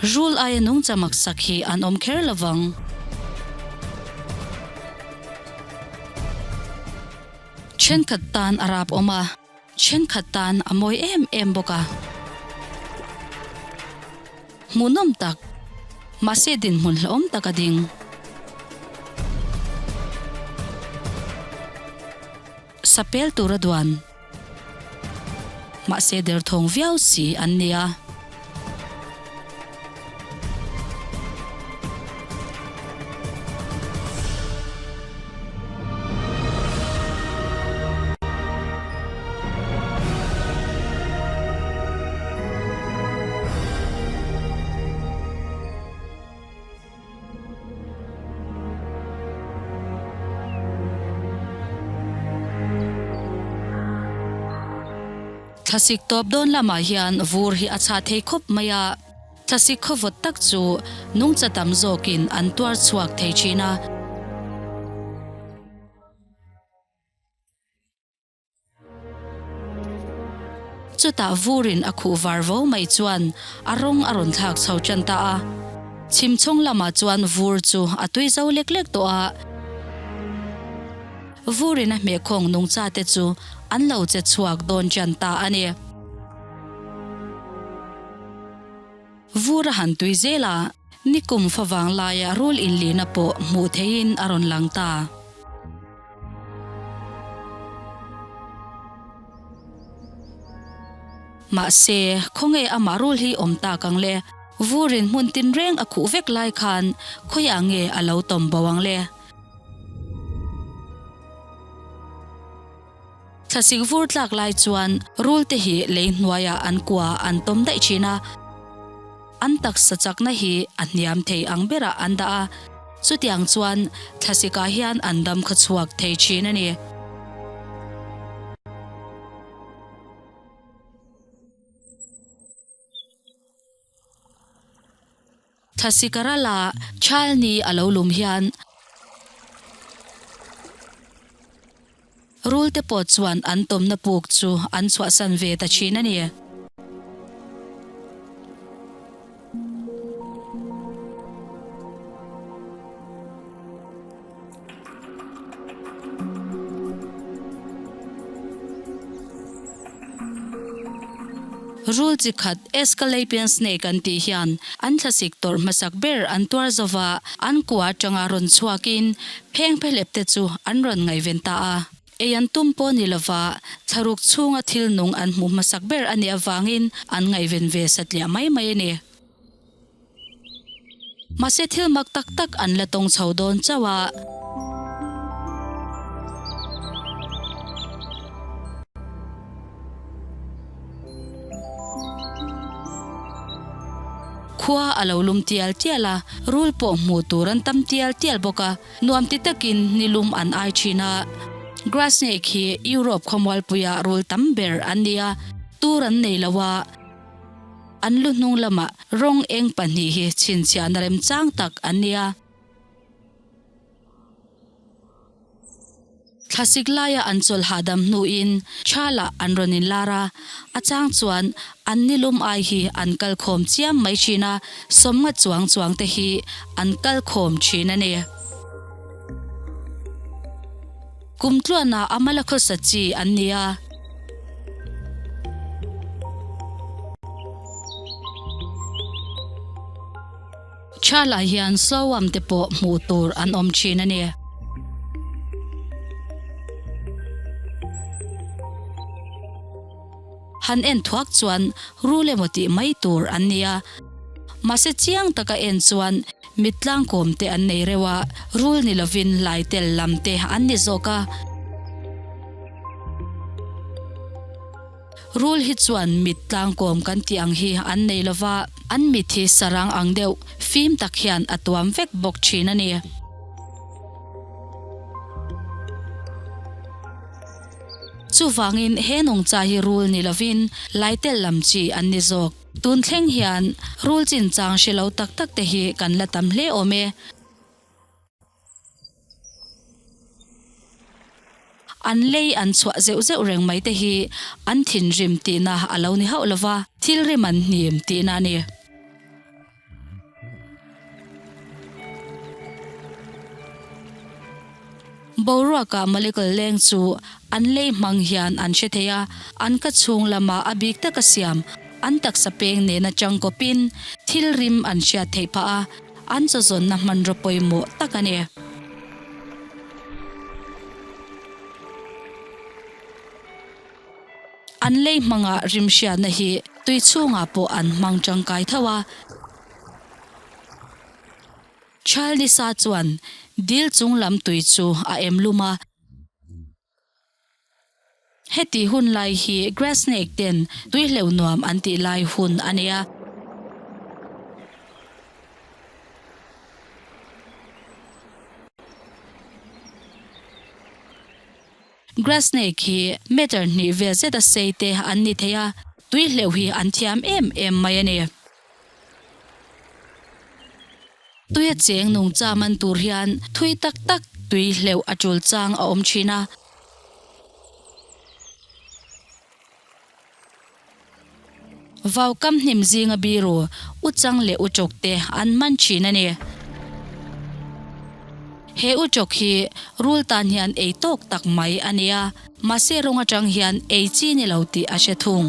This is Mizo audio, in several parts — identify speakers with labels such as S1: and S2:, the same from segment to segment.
S1: Rul aia nungcha maksak hi an awm kher lovang. Thenkhat tan a rap awm a, thenkhat tan a mawi em em bawk a. Hmuhnawm tak, mahse dinhmun hlauhawm tak a ding. Sapel tura duan. Mahse derthawng viau si an nia. Thlasik tawp dawn lamah hian vur hi a chhah thei khawp mai a, thlasik khawvawt tak chu nungcha tam zawkin an tuar chhuak thei thin a. Chutah vurin a khuh var vo mai chuan a rawng a rawn thlak chho tan ta a. Chhim chhawng lamah chuan vur chu a tui zo lek lek tawh a. Vurin a hmehkhawng nungcha te chu an lo che chhuak dawn tan ta a ni. Vur a han tui zel a, nikum favang laia rul inlihna pawh hmuh theihin a rawn lang ta. Mahse, khawnge amah rul hi awm tak ang le? Vurin hmun tinreng a khuh vek lai khan khawiah nge a lo tawm bo ang le? Thlasik vur tlak lai chuan rul te hi lei hnuaiah an kua an tawm daih thin a, an taksa chakna hi a hniam thei ang berah an dah a, chutiang chuan thlasikah hian an dam kha chhuak thei thin a ni. Thlasikara Chalni a lo lum hian rul te pawh chuan an tawmna puk chu an chhuahsan ve ta thin a ni. Rul chi khat Aesculapian snake an tih hian an thlasik tawrh hmasak ber an tuar zova, an kua atanga rawn chhuakin pheng phelep te chu an rawn ngaihven ta a. Ei an tum pawh ni lova, thlaruk chhunga thil nung an hmuh hmasak ber a nih avangin an ngaihven ve satliah mai mai a ni. Mahse thil mak tak tak an la tawng chho dawn chauh a. Khua a lo lum tial tial a, rul pawh hmuh tur an tam tial tial bawk a, nuam ti takin ni lum an ai thin a. Grass snake hi Europe khawmualpuia rul tam ber an ni a, tur an nei lo a. An lu hnung lamah rawng eng pahnih hi chhinchhiahna remchang tak an ni a. Thlasik laia an chawlh hahdam hnuin Thalah an rawn inlar a, a chang chuan an nilum ai hi an kal khawm chiam mai thin a, sawmnga chuang chuang te hi an kal khawm thin a ni. Kum tluana a mala khawsa chi an ni a. Thalah hian Slowam te pawh hmuh tur an awm thin a ni. Han en thuak chuan rul emaw tih mai tur an ni a. Mahse chiang taka en chuan mit tlangkawm te an nei reuh a, rul ni lovin laitel lam te an ni zawk a. Rul hi chuan mit tlangkawm kan tih ang hi an nei lo va, an mit hi sarang ang deuh fim tak hian a tuam vek bawk thin a ni. Chuvangin he nungcha hi rul ni lovin laitel lam chi an ni zawk. Tun thleng hian rul chinchang hre lo tak tak te hi kan la tam hle awm e. An lei an chhuah zeuh zeuh reng mai te hi an thinrim tihna a lo ni hauh lo va, thil rim an hnim tihna a ni. Boruaka molecule leng chu an lei hmang hian an hre thei a, an ka chhung lama a bik taka siam an taksa peng nena changkawpin thil rim an hriat theih phah a, an chawzawnna hmanraw pawimawh tak a ni. An lei hmanga rim hriatna hi tui chhungah pawh an hmang tangkai tho a. Chal nisa chuan dil chung lam tui chu a em lum a. Heti hun lai hi grass snake ten tui hleuh nuam an tih lai hun a nia. Grass snake hi meter hnih vel zet a sei te an ni thei a, tui hleuh hi an thiam em em mai a ni. Tuia cheng nungcha man tur hian thui tak tak tui hleuh a tul chang a awm thin a. Vaukam hnim zinga biru uchang leh uchawk te an man thin a ni. He uchawk hi rul tan hian ei tawk tak mai a ni a, mahse rawng atang hian ei chi ni lo tih a hre thung.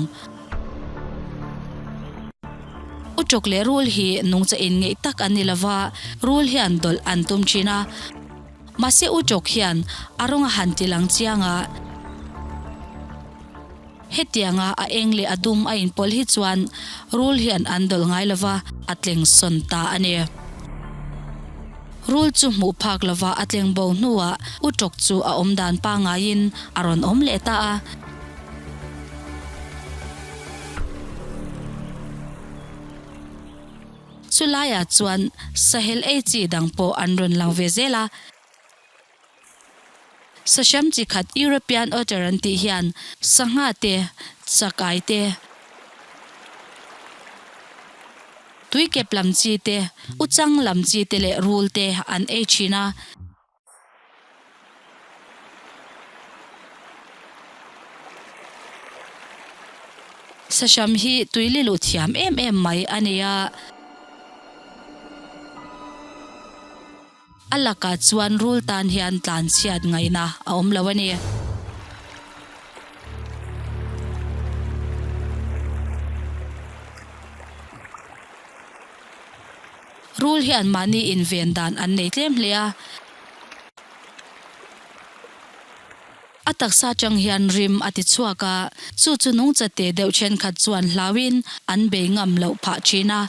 S1: Uchawk leh rul hi nungcha inngeih tak an ni lova, rul hian dawlh an tum thin a. Mahse uchawk hian a rawng a han ti lang chiang a. Hetianga a eng leh a dum a inpawlh hi chuan rul hian an dawlh ngai lova, a tleng sawn ta a ni. Rul chu hmuh phak lova a tleng bo hnuah utawk chu a awm dan pangaiin a rawn awm leh ta a. Chulaiah chuan sahel ei chi dang pawh an rawn lang ve zel a. Sahram chi khat European otter an tih hian sangha te, chakai te, tuikep lam chi te, uchang lam chi te leh rul te an ei thin a. Sahram hi tuili luh thiam em em mai a ni a. A lakah chuan rul tan hian tlan chhiat ngaihna a awm lo a ni. Rul hian mahni inven dan an nei tlem hle a. A taksa atang hian rim a ti chhuak a, chu chu nungchate deuh thenkhat chuan hlauin an bei ngam loh phah thin a.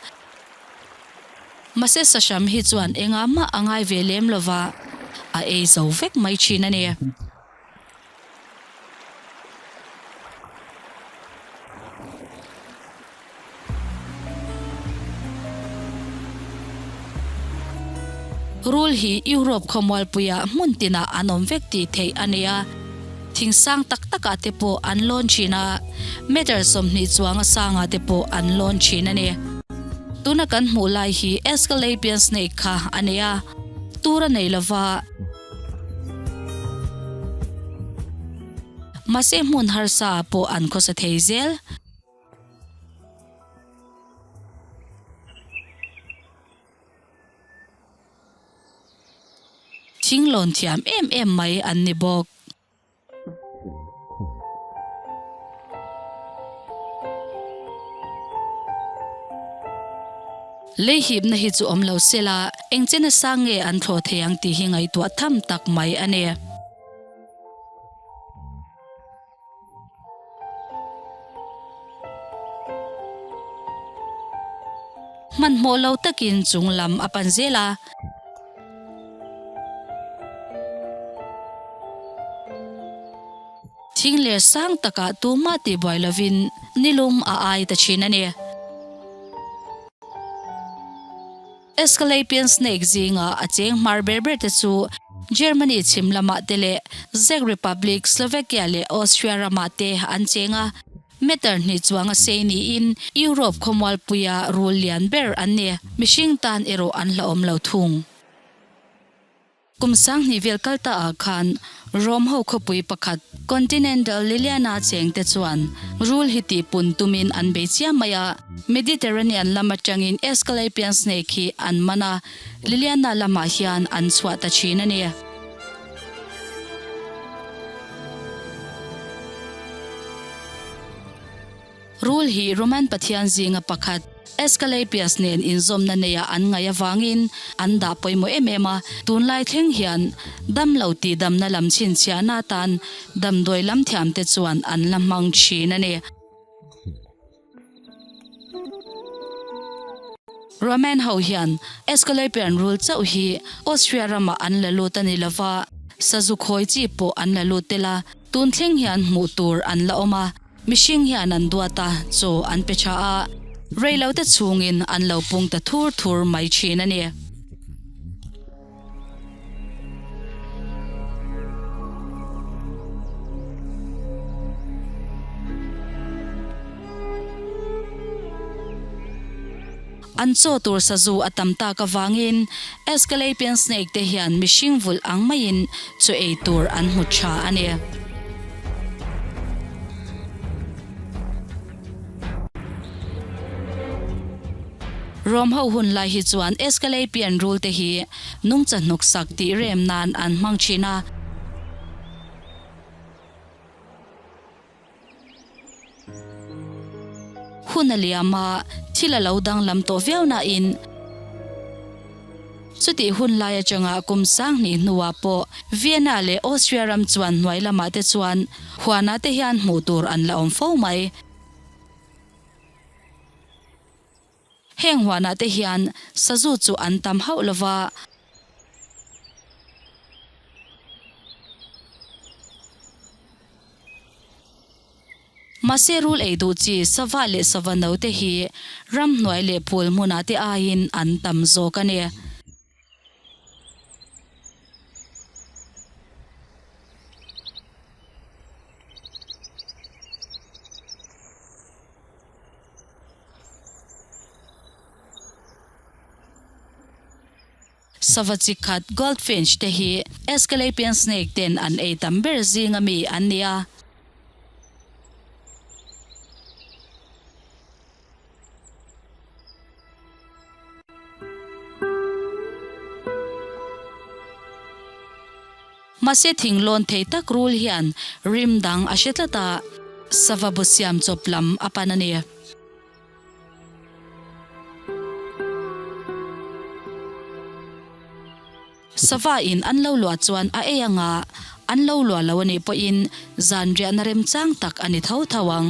S1: Mahse Sahram hi chuan engah mah a ngai ve lem lova, a ei zo vek mai thin a ni. Rul hi Europe khawmualpuiah hmun tinah an awm vek tih theih a ni a, thing sang tak takah te pawh an lawn thin a, meter 20 chuanga sangah te pawh an lawn thin a ni. Tuna kan hmuh lai hi Aesculapian snake kha a ni a, tur a nei lova, mahse hmun harsa ah pawh an khawsa thei zel. Thing lawn thiam em em mai an ni bawk. Lei hipna hi chu awm lo sela, eng chen a sang nge an thlawh thei ang tih hi ngaihtuah tham tak mai a ni. Hmanhmawh lo takin chung lam a pan zel a. Thing leh sang takah tumah tihbuai lovin nilum a ai ta thin a ni. Aesculapian snake zinga a cheng hmar ber ber te chu Germany chhim lamah te leh Czech Republic, Slovakia leh Austria ramah te an cheng a. Meter hnih chuang a sei niin Europe khawmualpuia rul lian ber an ni. Mihring tan erawh an hlauhawm lo thung. Kum sanghnih vel kal ta ah khan Rome ho khawpui pakhat Continental Liliana cheng te chuan rul hi tih pun tumin an bei chiam mai a, Mediterranean lam atangin Aesculapian snake hi an man a, Liliana lamah hian an chhuah ta thin a ni. Rul hi Roman pathian zinga pakhat Asclepius nen inzawmna neia an ngaih avangin an dah pawimawh em em a, tunlai thleng hian damlo tihdamna lam chhinchhiahna atan damdawi lam thiamte chuan an la hmang thin a ni. Roman ho hian Asclepian rul chauh hi Austria ramah an la lut a ni lova, sazu khawi chi pawh an la lut tel a, tun thleng hian hmuh tur an la awm a, mihring hian an duat a, chaw an pe tha a, reilote chhungin an lo pung ta thur thur mai thin a ni. An chaw tur sazu a tam tak avangin Aesculapian snake te hian mihring vulh ang maiin chaw ei tur an hmu tha a ni. Rom ho hun lai hi chuan Aesculapian rul te hi nungcha hnawksak tih rem nan an hmang thin a. Hun a liam a, thil a lo danglam tawh viau nain chutih hun lai atanga kum sanghnih hnuah pawh Vienna leh Austria ram chuan hnuai lamah te chuan huanah te hian hmuh tur an la awm fo mai. Heng huanah te hian sazu chu an tam hauh lo va. Mahse rul ei duh chi sava leh sava no te hi ramhnuai leh phul hmunah te aiin an tam zawk a ni. Sava chi khat goldfinch te hi Aesculapian snake ten an ei tam ber zinga mi an ni a. Mahse thinglawn thei tak rul hian rim dang a hre tlat a, sava bu siam chawp lam a pan a ni. Sava in an lo luah chuan a ei anga an lo luah lo a nih pawhin zan riahna remchang tak a ni tho tho ang.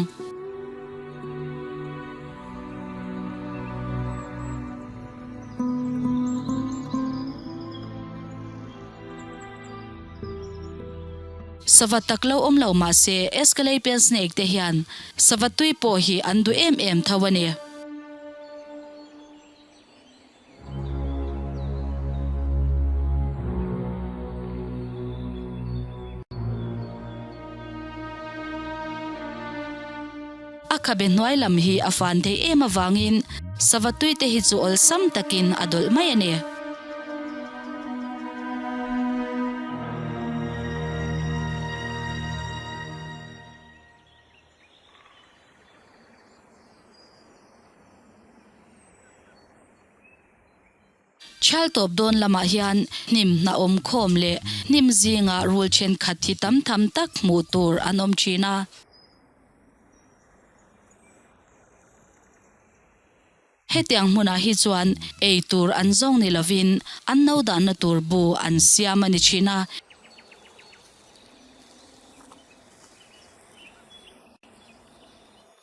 S1: Sava tak lo awm lo mah se Aesculapian snake te hian sava tui pawh hi an duh em em tho a ni. A khabe hnuai lam hi a fan thei em avangin sava tui te hi chu awlsam takin a dawlh mai a ni. Thial tawp dawn lamah hian hnim hna awm khawm leh hnim zingah rul thenkhat hi tam tham tak hmuh tur an awm thin a. Hetiang hmunah hi chuan ei tur an zawng ni lovin an no dahna tur bu an siam a ni thin a.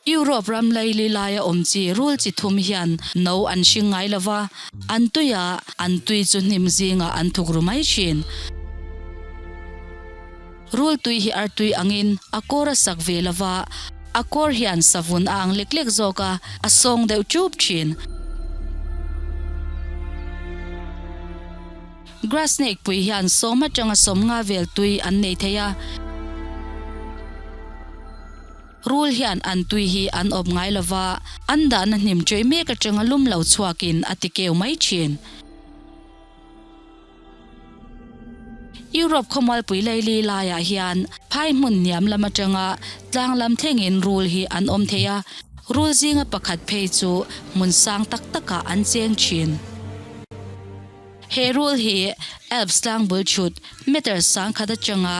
S1: Europe ram laili laia awm chi rul chi thum hian no an hring ngai lo va, an tui a, an tui chu hnim zingah an thuk ru mai thin. Rul tui hi artui angin a kawr a sak ve lo va, a kawr hian savun a ang lek lek zawk a, a sawng deuh chup thin. Grass snake pui hian sawm atanga sawmnga vel tui an nei thei a. Rul hian an tui hi an awp ngai lo va, an dahna hnim ṭei mek aṭanga lum lo chhuakin a ti keu mai ṭhin. Europe khawmualpui leili laiah hian phai hmun hniam lam aṭanga tlang lam thlengin rul hi an awm thei a, rul zinga pakhat phei chu hmun sang tak takah an cheng ṭhin. He rul hi Alps tlang bul chhut meter sangkhat atanga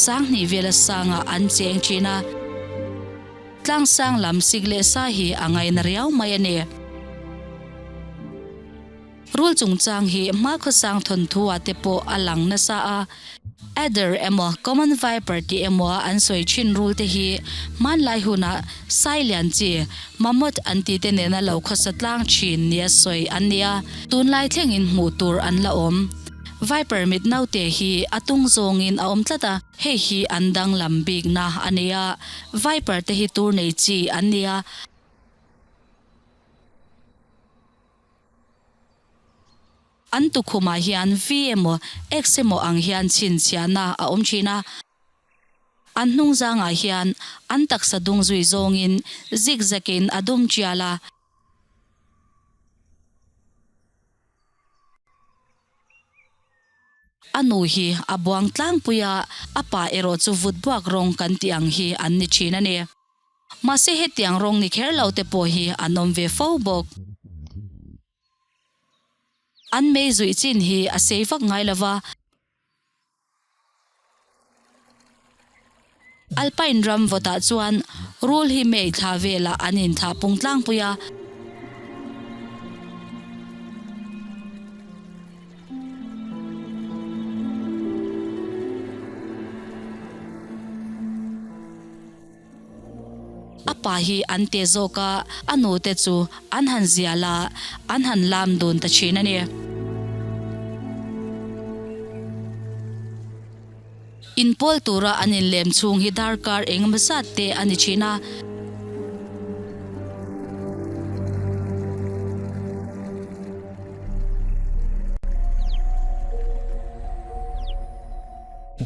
S1: sanghnih vela sangah an cheng thin a. Tlangsang lam sik leh sa hi a ngaina riau mai a ni. Rul chungchang hi hmakhawsang thawnthu ah te pawh a lang nasa a, Adder emaw Common Viper tih emaw a an sawi thin rul te hi hmanlai hunah sai lian chi Mammoth an tih te nena lo khawsa tlang thin nia sawi an ni a, tunlai thlengin hmuh tur an la awm. Viper mit naute hi a tung zawngin a awm tlat a, hei hi an danglam bikna a ni a, Viper te hi tur nei chi an ni a. An tukhumah hian V emaw X emaw ang hian chhinchhiahna a awm thin a. An hnung zangah hian an taksa dung zui zawngin zigzag in a dum tial a. A nu hi a buang tlangpui a, a pa erawh chu vut buak rawng kan tih ang hi an ni thin a ni. Mahse hetiang rawng ni kher lo te pawh hi an awm ve fo bawk. An mei zuih chin hi a sei vak ngai lo va. Alpine ram vawtah chuan rul hi mei thla velah an inthlah pung tlangpui a. A pa hi an te zawk a, a nu te chu an han zial a, an han lam dun ta thin a ni. Inpawl tura an inlem chhung hi darkar engemaw zat te a ni thin a.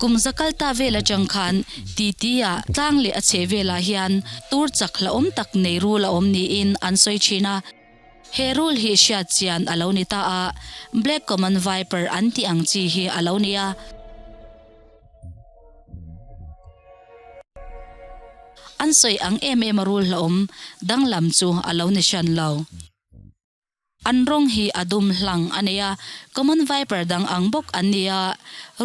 S1: Kum za kal ta vel atang khan Titi-a tlang leh a chheh velah hian tur chak hlauhawm tak nei rul a awm niin an sawi thin a. He rul hi hriat chian a lo ni ta a, Black Common Viper an tih ang chi hi a lo ni a. An sawi ang em em a rul hlauhawm danglam chu a lo ni hran lo. An rawng hi a dum hlang a nei a, common viper dang ang bawk an ni a,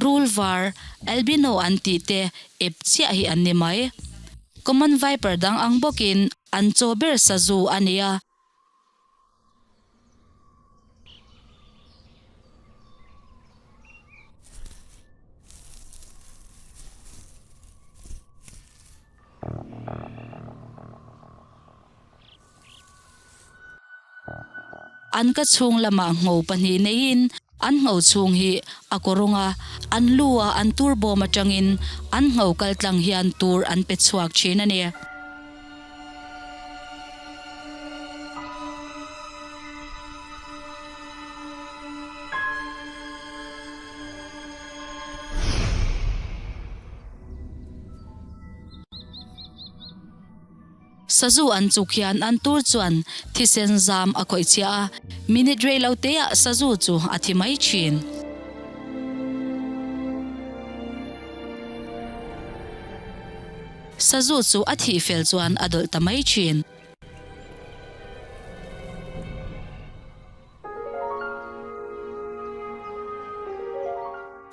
S1: rul var, albino an tih te ep chiah hi an ni mai. Common viper dang ang bawkin an chaw ber sazu a ni a. An ka chhung lamah ngho pahnih neiin an ngho chhung hi a kawrawng a, an lu a an tur bawm atangin an ngho kal tlang hian tur an pe chhuak thin a ni. Sazu an chuk hian an tur chuan thisen zam a khawih chhiah a, minute rei lo te ah sazu chu a thi mai thin. Sazu chu a thih fel chuan a dawlh ta mai thin.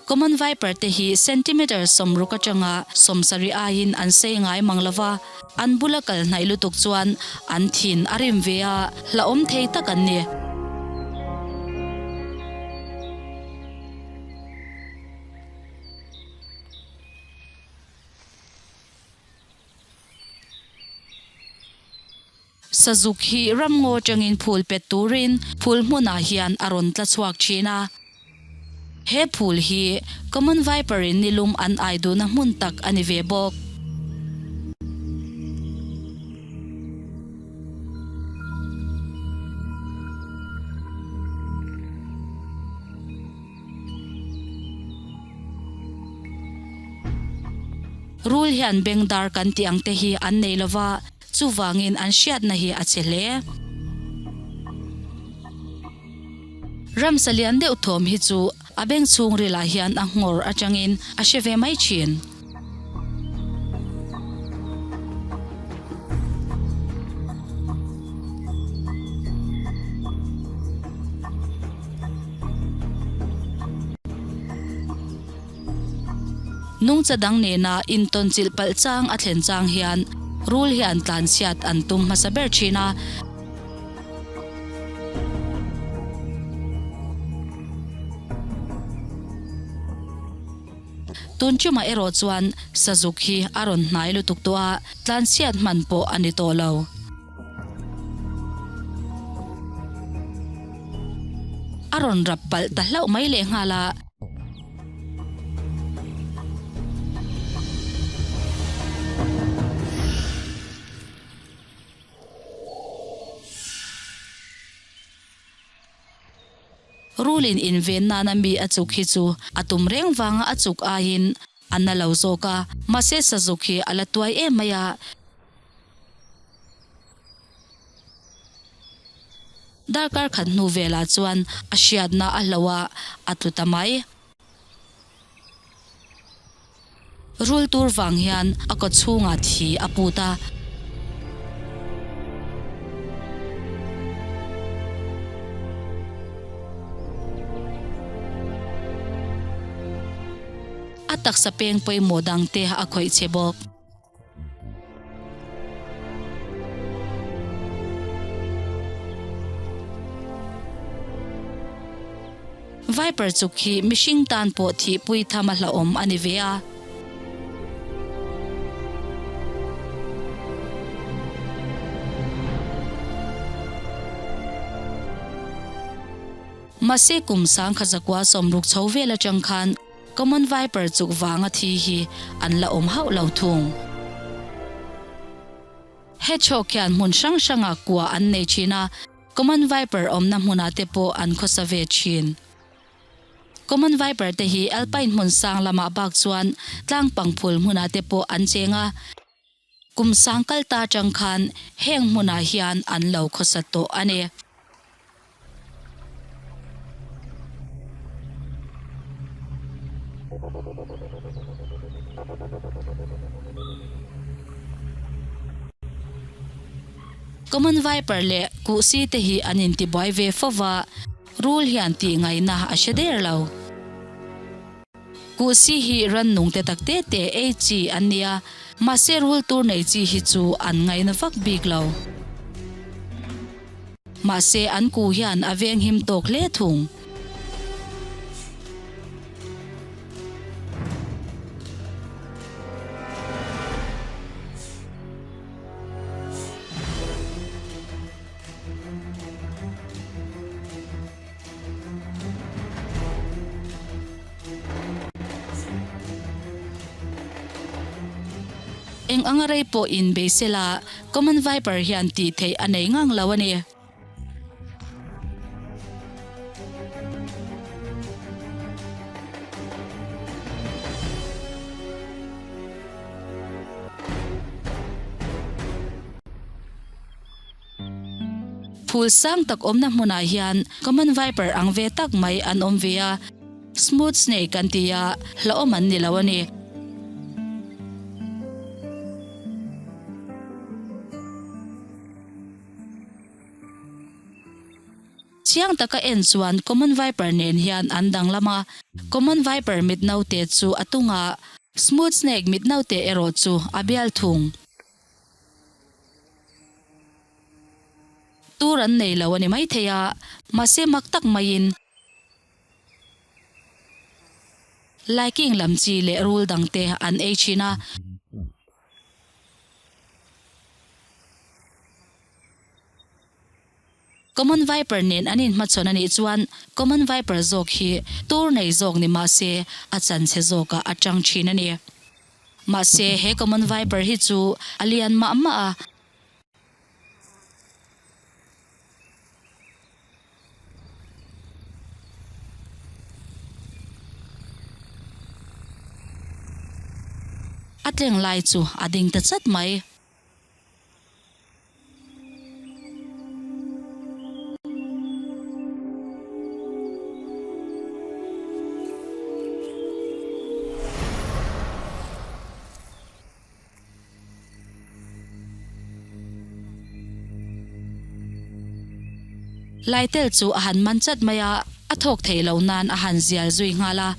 S1: Common viper te hi centimeter 60 atanga 70 aiin an sei ngai mang lo va, an bula kal hnaih lutuk chuan an thin a rim ve a, hlauhawm thei tak an ni. Sazuk hi ramngaw atangin phul pet turin phul hmunah hian a rawn tla chhuak thin a. He phul hi Common Viper in nilum an ai duhna hmun tak a ni ve bawk. Rul hian bengdar kan tih ang te hi an nei lova. Chuvangin an hriatna hi a che hle. Ramsa lian deuh thawm hi chu a beng chhungrilah hian a nghawr atangin a hre ve mai thin. Nungcha dang nena intawnchilh palh chang a thlen chang hian. Rul hian tlanchhiat an tum hmasa ber thin a. Tun ṭumah erawh chuan sazuk hi a rawn hnai lutuk tawh a, tlanchhiat hman pawh a ni tawh lo. A rawn rap palh ta hlauh mai lehnghal a. Rulin inven nana mi a chuk hi chu a tum reng vanga a chuk aiin a na lo zawk a, mahse sazuk hi a la tuai em mai a. Darkar khat hnu velah chuan a hriatna a hloh a, a tlu ta mai. Rul tur vang hian a kaw chhungah thi a put a. A taksa peng pawimawh dangte a khawih che bawk. Viper chuk hi mihring tan pawh thihpui tham a hlauhawm a ni ve a. Mahse kum sangkhat zakua sawmruk chho vel atang khan Common viper chuk vanga thi hi an la awm hauh lo thung. Hedgehog hian hmun hrang hrangah kua an nei thin a, Common viper awmna hmunah te pawh an khawsa ve thin. Common viper te hi alpine hmun sang lamah bak chuan tlang pangphul hmunah te pawh an cheng a, kum sang kal ta atang khan heng hmunah hian an lo khawsa tawh a ni. Common viper leh kuhsi te hi an intibuai ve fo va, rul hian tih ngaihna a hre der lo. Kuhsi hi rannung te tak te te ei chi an nia, mahse rul tur nei chi hi chu an ngaihna vak bik lo. Mahse an ku hian a venghim tawk hle thung. Eng anga rei pawh in bei sela, Common Viper hian tih theih a nei ngang lo a ni. Phul sang tak awmna hmunah hian Common Viper ang ve tak mai an awm ve a, Smooth Snake an ti a, hlauhawm an ni lo a ni. Chiang taka en chuan Common Viper nen hian an danglam a, Common Viper mit naute chu a tung a, Smooth Snake mit naute erawh chu a bial thung. Tur an nei lo a ni maithei a, mahse mak tak maiin Laiking lam chi leh rul dangte an ei thin a. Common Viper nen an inhmachhawn a nih chuan Common Viper zawk hi tur nei zawk ni mahse a chanchhe zawkah a tang thin a ni. Mahse he Common Viper hi chu a lian mah mah a. A tleng lai chu a ding ta chat mai. Laitel chu a han man chat mai a, a thawk theih loh nan a han zial zui nghal a.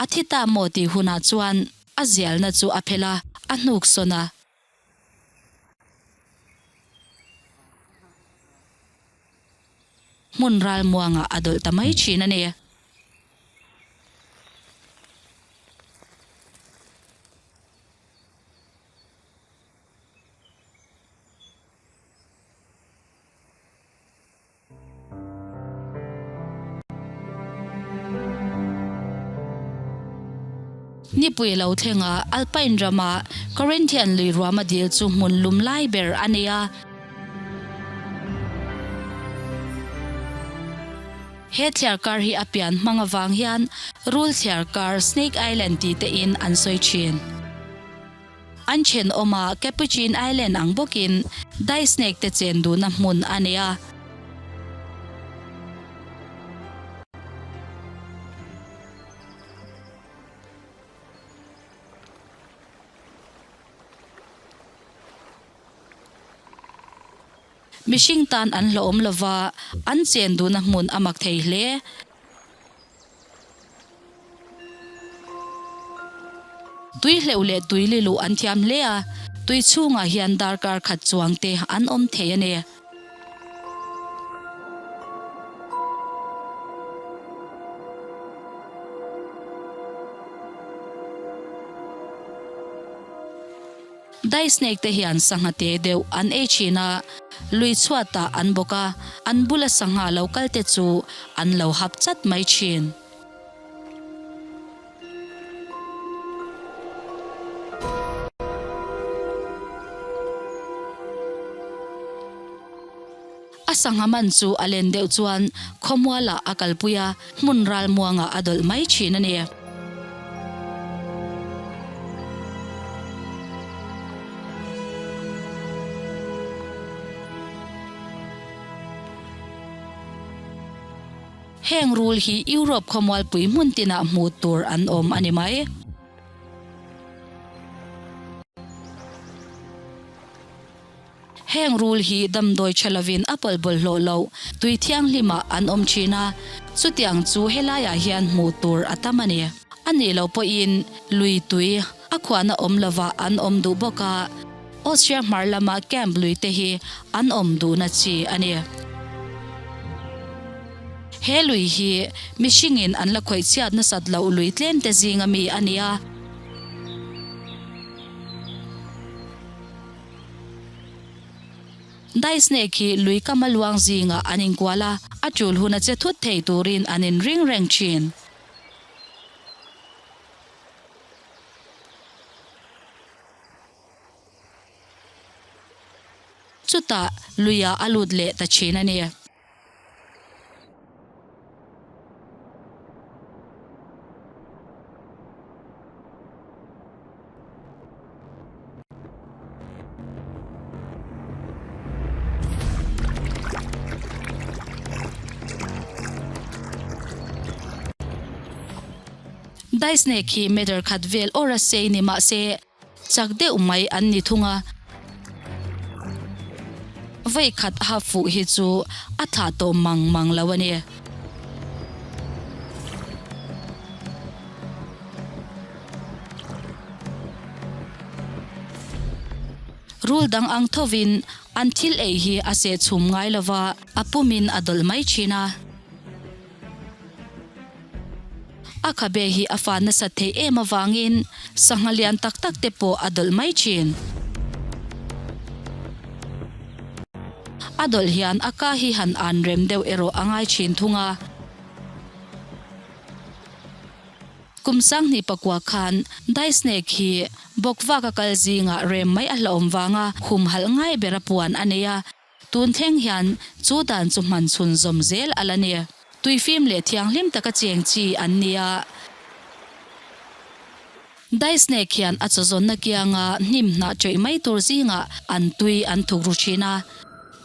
S1: A thi ta maw tih hunah chuan a zialna chu a phelh a, a hnuk sawn a. Hmun ralmuangah a dawlh ta mai thin a ni. Nipui lo thlenga Alpine rama Corinthian lui ruama dil chu hmun lum lai ber a nei a. He thliarkar hi a pian hmang avang hian Rul thliarkar, Snake Island tih te in an sawi thin. An thenawma Capuchin Island ang bawkin dai snake te chen duhna hmun a nei a. Mihring tan an hlawhawm lova, an chen duhna hmun a mak thei hle. Tui hleuh leh tui li luh an thiam hle a, tui chhungah hian darkar khat chuang te an awm thei a ni. Dai snake te hian sangha te deuh an ei thin a, lui chhuatah an bawk a, an bula sangha lo kal te chu an lo hap chat mai thin. A sangha man chu a len deuh chuan khawmualah a kalpui a, hmun ralmuangah a dawlh mai thin a ni. Heng rul hi Europe khawmualpui hmun tinah hmuh tur an awm a ni mai. Heng rul hi damdawi tha lovin a pawlh bawlhhlawh loh tui thianghlimah an awm thin a, chutiang chu helaiah hian hmuh tur a tam a ni. A nih loh pawhin lui tui a khuahna awm lovah an awm duh bawk a, Austria hmar lama camp lui te hi an awm duhna chi a ni. He lui hi mihringin an la khawih chhiat nasat loh lui tlem te zinga mi a ni a. Dai snake hi lui kama luang zingah an inkual a, a tul huna che thut thei turin an inring reng thin. Chutah luiah a lut leh ta thin a ni. Dai snake hi meter khat vel awr a sei ni mahse chak deuh mai an ni thung a. Vawi khat a fuh hi chu a thlah tawh mang mang lo a ni. Rul dang ang thovin an thil ei hi a seh chhum ngai lova, a pumin a dawlh mai thin a. A khabe hi a fa nasat theih em avangin sangha lian tak tak te pawh a dawlh mai thin. A dawlh hian a ka hi han an rem deuh erawh a ngai thin thung a. Kum sanghnih pakua khan Dai Snake hi bawkvak a kal zingah rem mai a hlauhawm vanga humhalh ngai bera puan a nei a, tun thleng hian chu dan chu hman chhun zawm zel a la ni. Tuifim leh thianghlim taka cheng chi an ni a. Dai Snake hian a chawzawnna kianga hnim hnah ṭawih mai tur zingah an tui an thuk ru ṭhin a.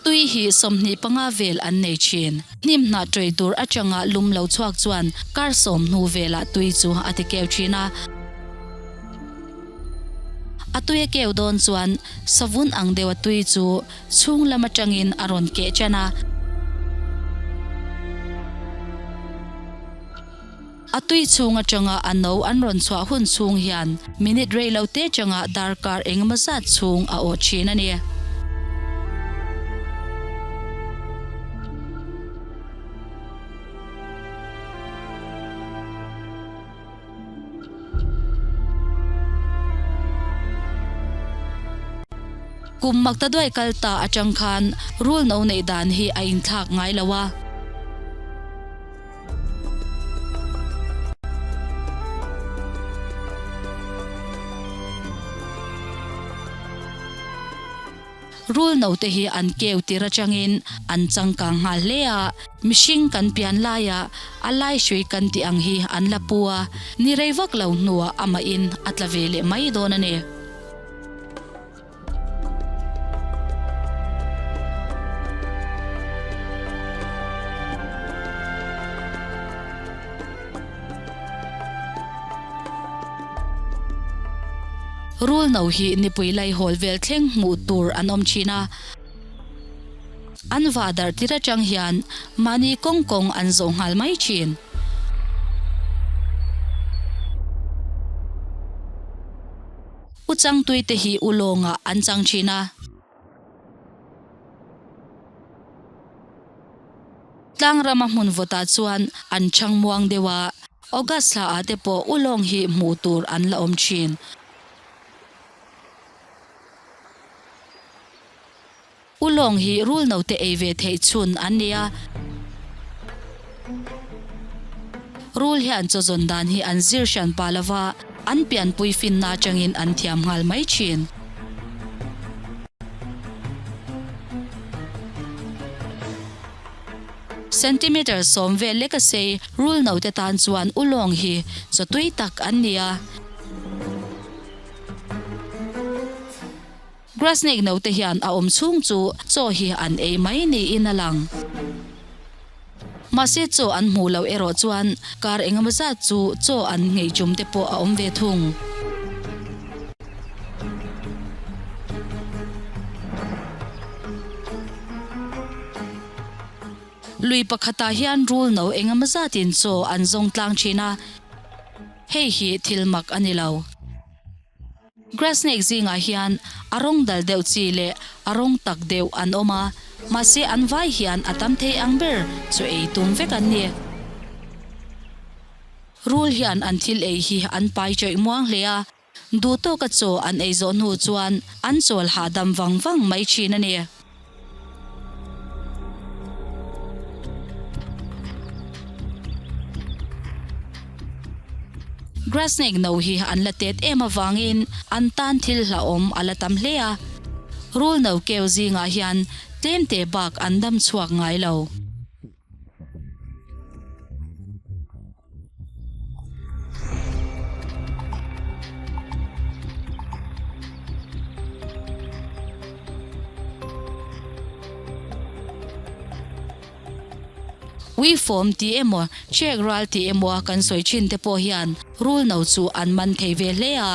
S1: Tui hi 25 vel an nei ṭhin. Hnim hnah ṭawih tur aṭanga lum lo chhuak chuan kar sawm hnu velah tui chu a ti keu ṭhin a. A tui a keu dawn chuan savun ang deuha tui chu chhung lam aṭangin a rawn keh ṭan a. A tui chhung atanga a no an rawn chhuah hun chhung hian minute rei lo te changa darkar engemaw zat chhung a awh thin a ni. Kum makta duai kal ta atang khan rul no neih dan hi a inthlak ngai lo a. Rul no te hi an keu tir atangin an changkang nghal hle a, mihring kan pian laia a lai hrui kan tih ang hi an la pu a, ni rei vak lo hnuah amahin a tla ve leh mai dawn a ni. Rul no hi nipui laihawl vel thleng hmuh tur an awm thin a, an vah darh tir atang hian mahni kawng kawng an zawh nghal mai thin. U Changtui te hi U Lawngah an chang thin a. Tlangrama hmun vawtah chuan an chhang muang deuh a, August thla ah te pawh ulawng hi hmuh tur an la awm thin. Ulawng hi rul note ei ve theih chhun an ni a. Rul hian chaw zawn dan hi an zir hran pah lova, an pianpui finna atangin an thiam nghal mai thin. Centimeter sawm vel lek a sei rul note tan chuan ulawng hi chaw tui tak an ni a. Grass snake note hian a awm chhung chu chaw hi an ei mai niin a lang. Mahse chaw an hmuh loh erawh chuan kar engemaw zat chu chaw an nghei tum te pawh a awm ve thung. Lui pakhatah hian rul no engemaw zatin chaw an zawng tlang thin a, hei hi thil mak a ni lo. Grass snake zingah hian a rawng dal deuh chi leh a rawng tak deuh an awm a, mahse an vai hian a tam thei ang ber chu ei tum vek an ni. Rul hian an thil ei hi an pai chawih muang hle a, duh tawka chaw an ei zawh hnu chuan an chawl hahdam vang vang mai thin a ni. Grass snake no hi an la tet em avangin an tan thil hlauhawm a la tam hle a, rul no keu zingah hian tlemte bak an dam chhuak ngai lo. Uifawm tih emaw, chek ral tih emaw a kan sawi thin te pawh hian rul no chu an man thei ve hle a.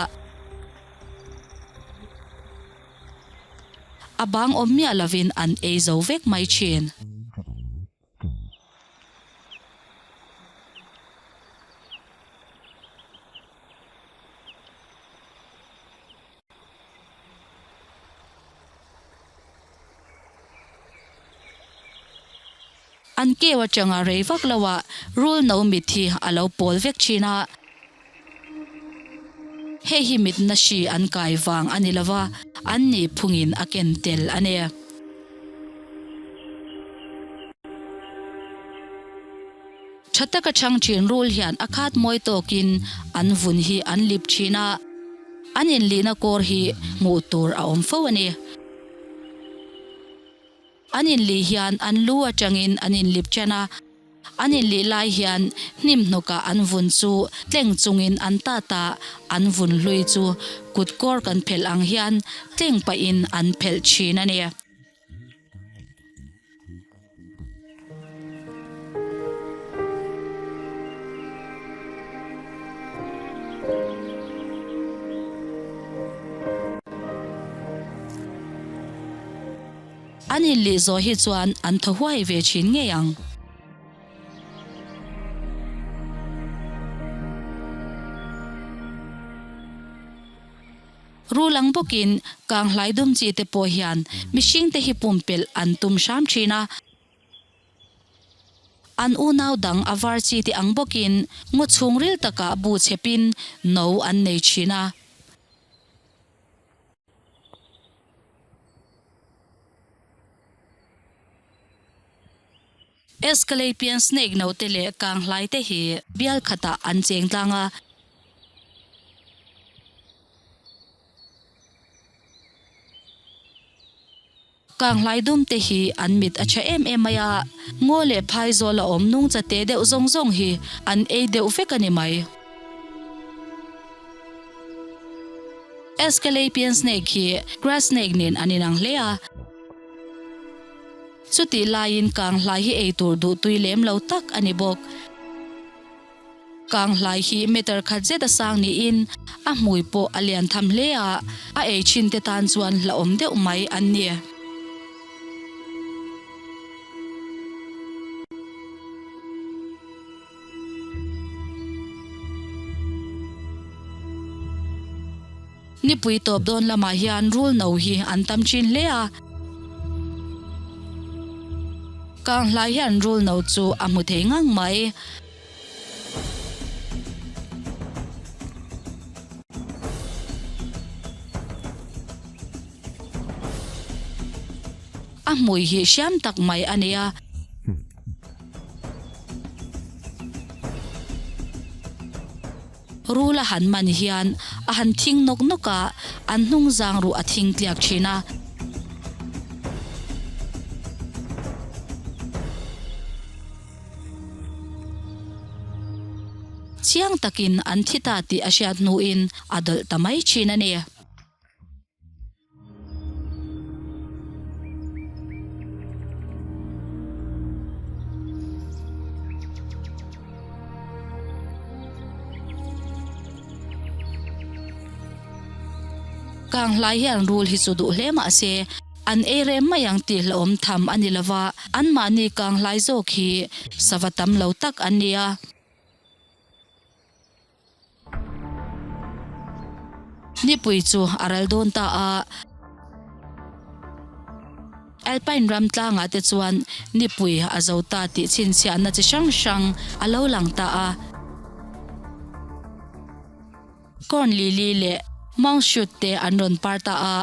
S1: A bang awm miah lovin an ei zo vek mai thin. An keu atanga rei vak lo ah rul no mit hi a lo pawl vek thin a. Hei hi mitna hri an kai vang a ni lova, an nih phungin a ken tel a ni. Tha taka chhang thin rul hian a khat mawi tawkin an vun hi an lip thin a, an inlihna kawr hi hmuh tur a awm fo a ni. An inlih hian an lu atangin an inlip ṭan a, an inlih lai hian hnim hnawkah an vun chu tleng chungin an tat a, an vun hlui chu kut kawr kan phelh ang hian tleng pahin an phelh ṭhin a ni. An inlih zawh hi chuan an thaw huai ve thin ngei ang. Rul ang bawkin kang hlai dum chi te pawh hian mihring te hi pumpelh an tum hram thin a. An unau dang a var chi te ang bawkin ngaw chhungril takah bu chhepin no an nei thin a. Aesculapian snake note leh kang hlai te hi bial khatah an cheng tlang a. Kang hlai dum te hi an mit a tha em em mai a, ngaw leh phai zawl a awm nungcha te deuh zawng zawng hi an ei deuh vek a ni mai. Aesculapian snake hi grass snake nen an inang hle a. Chutih laiin Kanghlai hi ei tur duh tui lem lo tak a ni bawk. Kanghlai hi meter khat zet a sang niin a hmui pawh a lian tham hle a, a ei thin te tan chuan hlauhawm deuh mai an ni. Nipui tawp dawn lamah hian rul no hi an tam thin hle a. Kanghlai hian rul no chu a hmu thei ngang mai. A hmui hi hriam tak mai a nia. Rul a han man hian a han thing nawk nawk a, an hnung zang ruh a thing tliak thin a. Chiang takin an thi ta tih a hriat hnuin a dawlh ta mai thin a ni. Kanghlai hian rul hi chu duh hle mah se, an ei rem mai ang tih hlauhawm tham a ni lova, anmahni kanghlai zawk hi sava tam lo tak an ni a. Nipui chu a ral dawn ta a. Alpine ram tlangah te chuan nipui a zo ta tih chhinchhiahna chi hrang hrang a lo lang ta a. Corn lily leh monkshood te an rawn par ta a.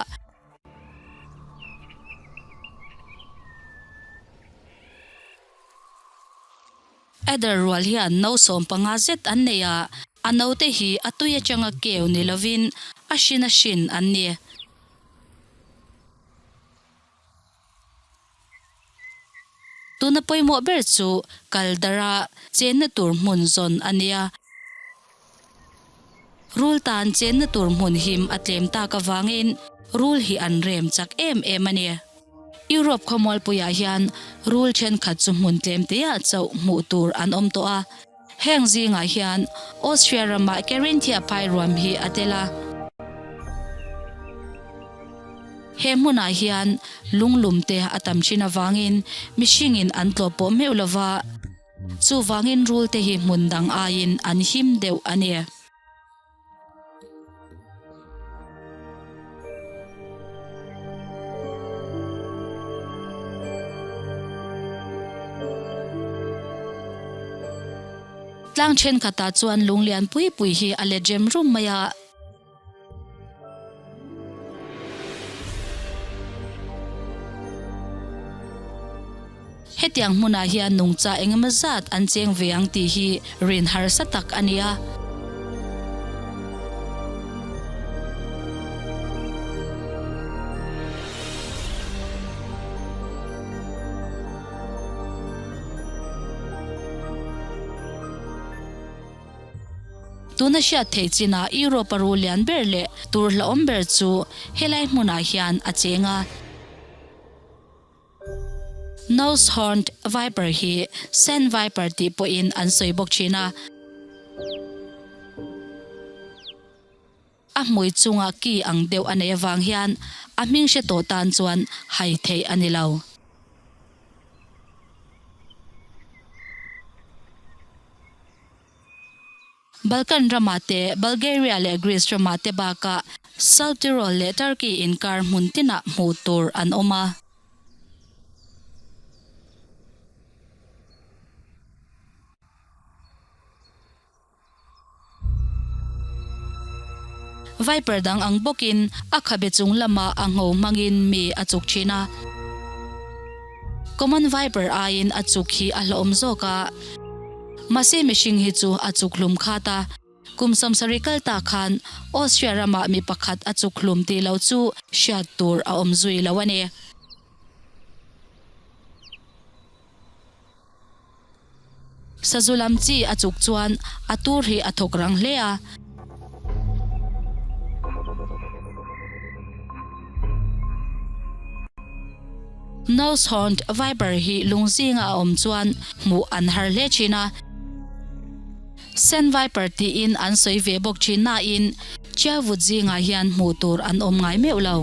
S1: Adder rual hian no 15 zet an nei a, a note hi a tui atanga keu ni lovin a hrin a hrin an ni. Tuna pawimawh ber chu kal dara chenna tur hmun zawn a nia. Rul tan chenna tur hmun him a tlem tak avangin rul hi an rem chak em em a ni. Europe khawmualpuiah hian rul thenkhat chu hmun tlem teah chauh hmuh tur an awm tawh a. Heng zingah hian Austria ramah Carinthia phai ruam hi a tel a. He hmunah hian lunglum te a tam thin avangin mihringin an tlawh pawh meuh lo va, chuvangin rul te hi hmun dang aiin an him deuh a ni. Tlang thenkhatah chuan lunglian pui pui hi a let rem rum mai a. Hetiang hmunah hian nungcha engemaw zat an cheng ve ang tih hi rin harsa tak a ni a. Tuna hriat theih chinah Europe a ru lian ber leh tur hlauhawm ber chu helai hmunah hian a cheng a. Nose-horned viper hi sand viper tih pawhin an sawi bawk thin a. A hmui chunga ki ang deuh a neih avang hian a hming hre tawh tan chuan hai theih a ni lo. Balkan ramah te, Bulgaria leh Greece ramah te bakah South Tyrol leh Turkey inkar hmun tinah hmuh tur an awm a. Viper dang ang bawkin a khabe chung lamah a ngho hmangin mi a chuk thin a. Common viper aiin a chuk hi a hlauhawm zawk a. Mahse mihring hi chu a chuk hlum khat a. Kum 70 kal ta khan Austria ramah mi pakhat a chuk hlum tih lo chu hriat tur a awm zui lo a ni. Sazu lam chi a chuk chuan a tur hi a thawk rang hle a. Nose horned viper hi lung zinga a awm chuan hmuh an har hle thin a. Sand viper tiin an sawi ve bawk thin nain Chiavut zingah hian hmuh tur an awm ngai meuh lo.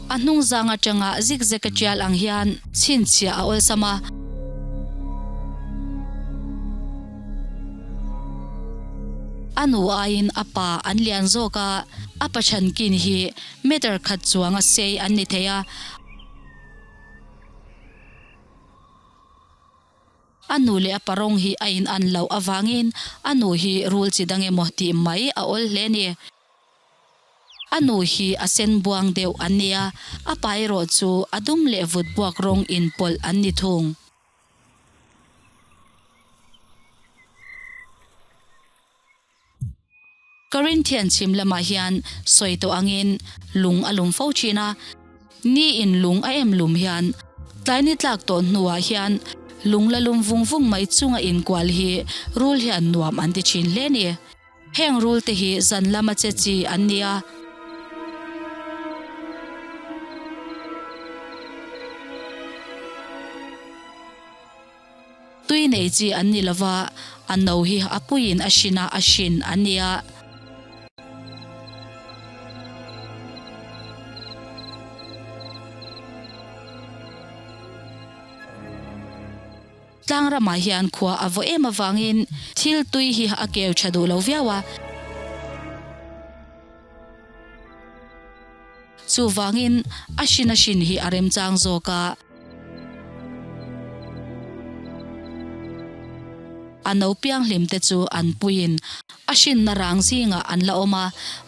S1: A hnung zang atanga zigzag a tial ang hian chhinchhiah a awlsam a. A nu aiin a pa an lian zawk a, a pa chhankin hi meter khat chuanga sei an ni thei a. A nu leh a pa rawng hi a in an loh avangin a nu hi rul chi dang emaw tih mai a awl hle a ni. A nu hi a sen buang deuh an ni a, a pa erawh chu a dum leh vut buak rawng inpawlh an ni thung. Corinthian chhim lamah hian sawi tawh angin lung a lum fo thin a, ni in lung a em lum hian tlai ni tlak tawh hnuah hian lung la lum vung vung mai chunga inkual hi rul hian nuam an ti thin hle ni. Heng rul te hi zan lama che chi an ni a. Tui nei chi an ni lova, a no hi a puiin a hrin a, a hrin an ni a. Tlang ramah hian khua a vaw em avangin thil tui hi a keu tha duh lo viau a. Chuvangin a hrin a hrin hi a remchang zawk a. A no pianghlim te chu an puiin a hrinna rang zingah an la awm a,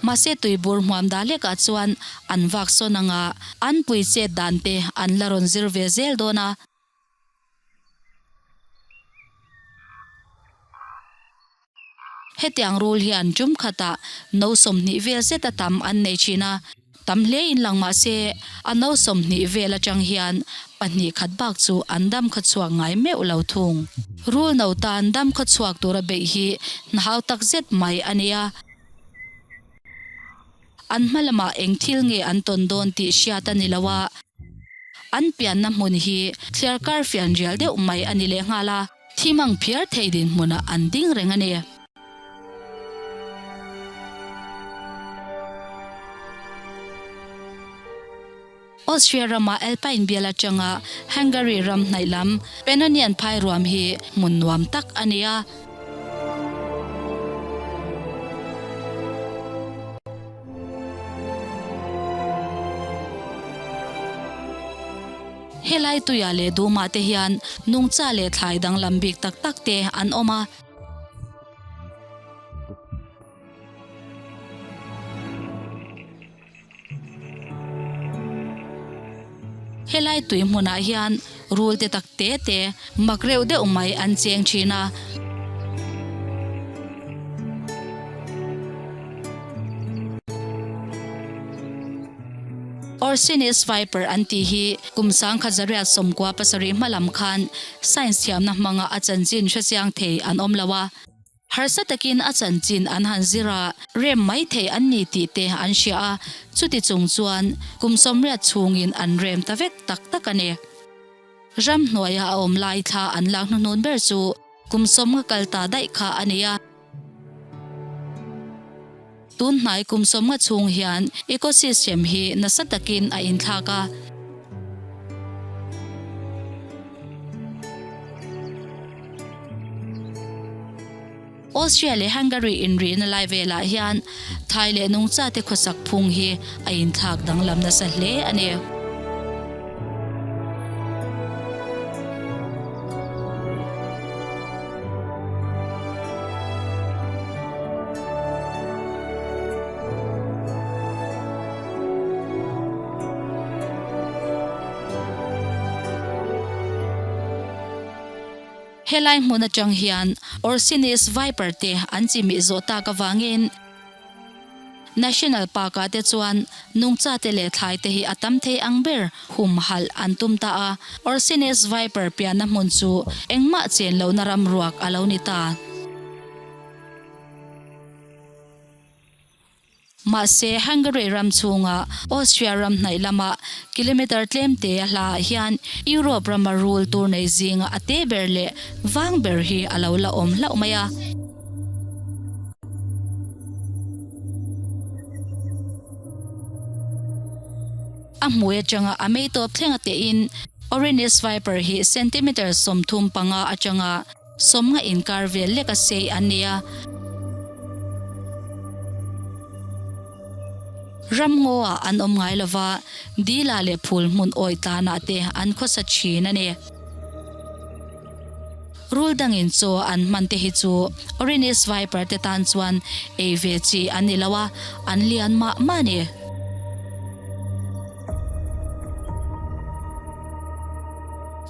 S1: mahse tuibur hmuam dah hlekah chuan an vak sawn anga an pui chet dan te an la rawn zir ve zel dawn a. Hetiang rul hian tum khatah no 20 vel zet a tam an nei thin a, tam hle in lang mah se a no 20 vel atang hian pahnih khat bak chu an dam kha chhuak ngai meuh lo thung. Rul no tan dam kha chhuak tura beih hi hnahau tak zet mai a nia. An hma lamah eng thil nge an tawn dawn tih hriat a ni lo a, an pianna hmun hi thliarkar fian rial deuh mai a ni lehnghal a, thim ang phiar thei dinhmunah an ding reng a ni. Austria rama Alpine bial atanga Hungary ram hnaih lam Pannonian phai ruam hi hmun nuam tak a ni a. Helai tuiah leh dumah te hian nungcha leh thlai danglam bik tak tak te an awm a. Helai tui hmunah hian rul te tak te te mak reuh deuh mai an cheng thin a. Orcinus viper an tih hi kum 1997 hma lam khan science thiamna hmanga a chanchin hrechiang thei an awm lo a. Harsa takin a chanchin an han zir a, rem mai thei an ni tih te an hria a, chuti chung chuan kum 80 chhungin an rem ta vek tak tak a ni. Ramhnuaia a awm lai thla an lak hnuhnun ber chu kum 50 kal ta daih kha a ni a. Tun hnai kum 50 chhung hian ecosystem hi nasa takin a inthlak a. Austria leh Hungary inrihna lai velah hian Thai leh nungchate khawsak phung hi a inthlak danglam nasa hle a ni. Helai hmun atang hian Orcinus viper te an chimih zawh tak avangin National Park ah te chuan nungcha te leh thlai te hi a tam thei ang ber humhalh an tum ta a, Orcinus viper pianna hmun chu engmah chen lohna ram ruak a lo ni ta. Mahse, Hungary ram chhunga Austria ram hnaih lama kilometre tlem te a hlaah hian Europe rama rul tur nei zinga a te ber leh vang ber hi a lo la awm hlauh mai a. A hmui atanga a mei tawp thlenga tein Orrinus viper hi centimetre 35 atanga 50 inkar vel lek a sei an ni a. Ramngaw-ah an awm ngai lo va, Dila leh phul hmun awih tlanah te an khawsa thin a ni. Rul dangin chaw an hman te hi chu Orrinus viper te tan chuan ei ve chi an ni lo a, an lian mah mah a ni.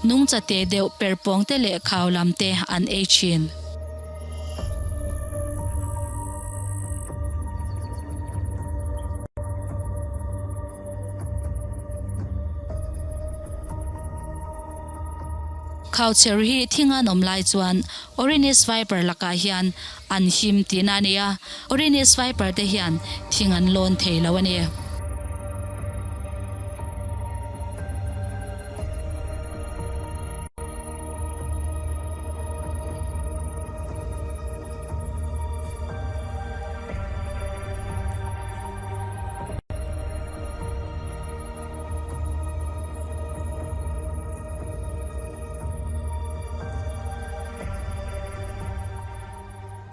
S1: Nungcha te deuh perpawng te leh khau lam te an ei thin. Khauchher hi thing an awm lai chuan Orrinus viper lakah hian an him tihna a ni a, Orrinus viper te hian thing an lawn thei lo a ni.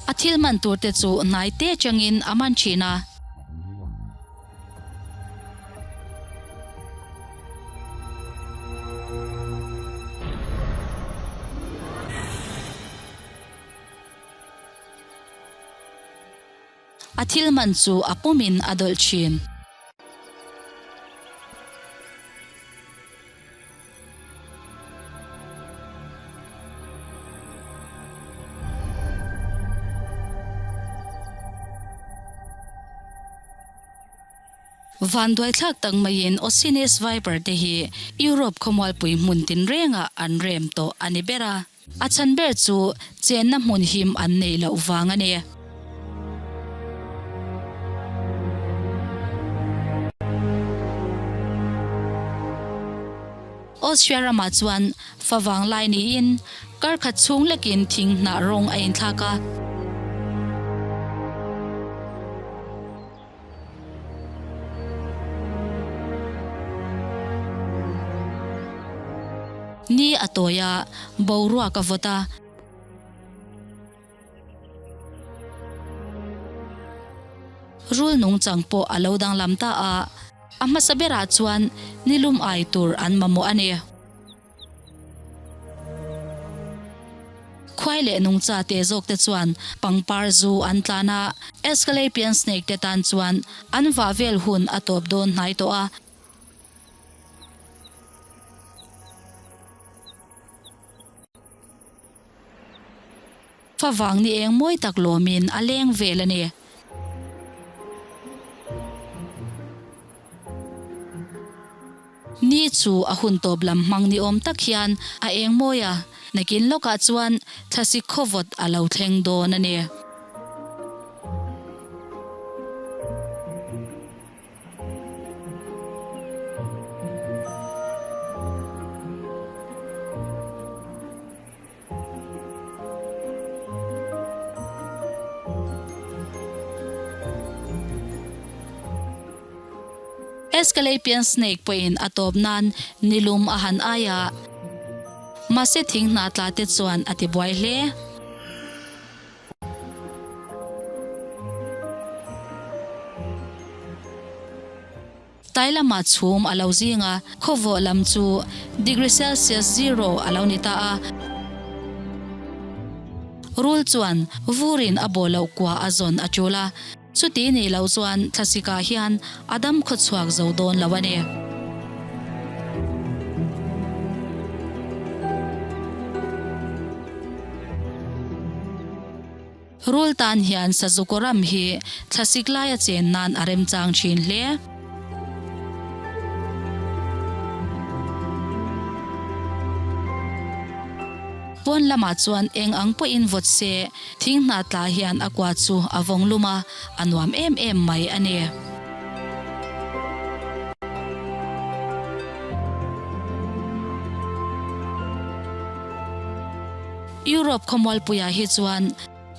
S1: A thil man tur te chu hnai te changin a man thin a. A thil man chu a pumin a dawlh thin. Vanduaithlak tak maiin Osines Viper te hi Europe khawmualpui hmun tinrengah an rem tawh a ni ber a. A chhan ber chu chenna hmun him an neih loh vang a ni. Austria ramah chuan favang lai niin kar khat chhung lekin thing hnah rawng a inthlak a. Ni a tawi a, boruak a vawt a. Rul nungchang pawh a lo danglam ta a, a hmasa berah chuan nilum ai tur an mamawh a ni. Khuai leh nungcha te zawk te chuan pangpar zu an tlan a, Aesculapian snake te tan chuan an vah vel hun a tawp dawn hnai tawh a. Favang ni eng mawi tak lawmin a leng vel a ni. Ni chu a hun tawp lam hmang ni awm tak hian a eng mawi a, nakin lawkah chuan thlasik khawvawt a lo thleng dawn a ni. Aesculapian snake pawhin a tawp nan nilum a han ai a, mahse thing hna tla te chuan a ti buai hle. Tlai lamah chhum a lo zing a, khawvawh lam chu degree Celsius zero a lo ni ta a. Rul chuan vurin a bawh loh kua a zawn a tul a, chuti nih loh chuan thlasikah hian a dam khawchhuak zo dawn lo a ni. Rul tan hian Sazuko ram hi thlasik laia chen nan a remchang thin hle. Pawn lamah chuan eng ang pawhin vawt se, thing hna tla hian a kua chu a vawng lum a, a nuam em em mai a ni. Europe khawmualpuiah hi chuan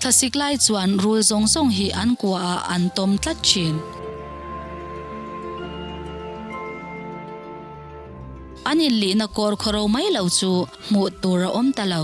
S1: thlasik lai chuan rul zawng zawng hi an kuaah an tawm tlat thin. An inlihna kawr khawro mai lo chu hmuh tur a awm ta lo.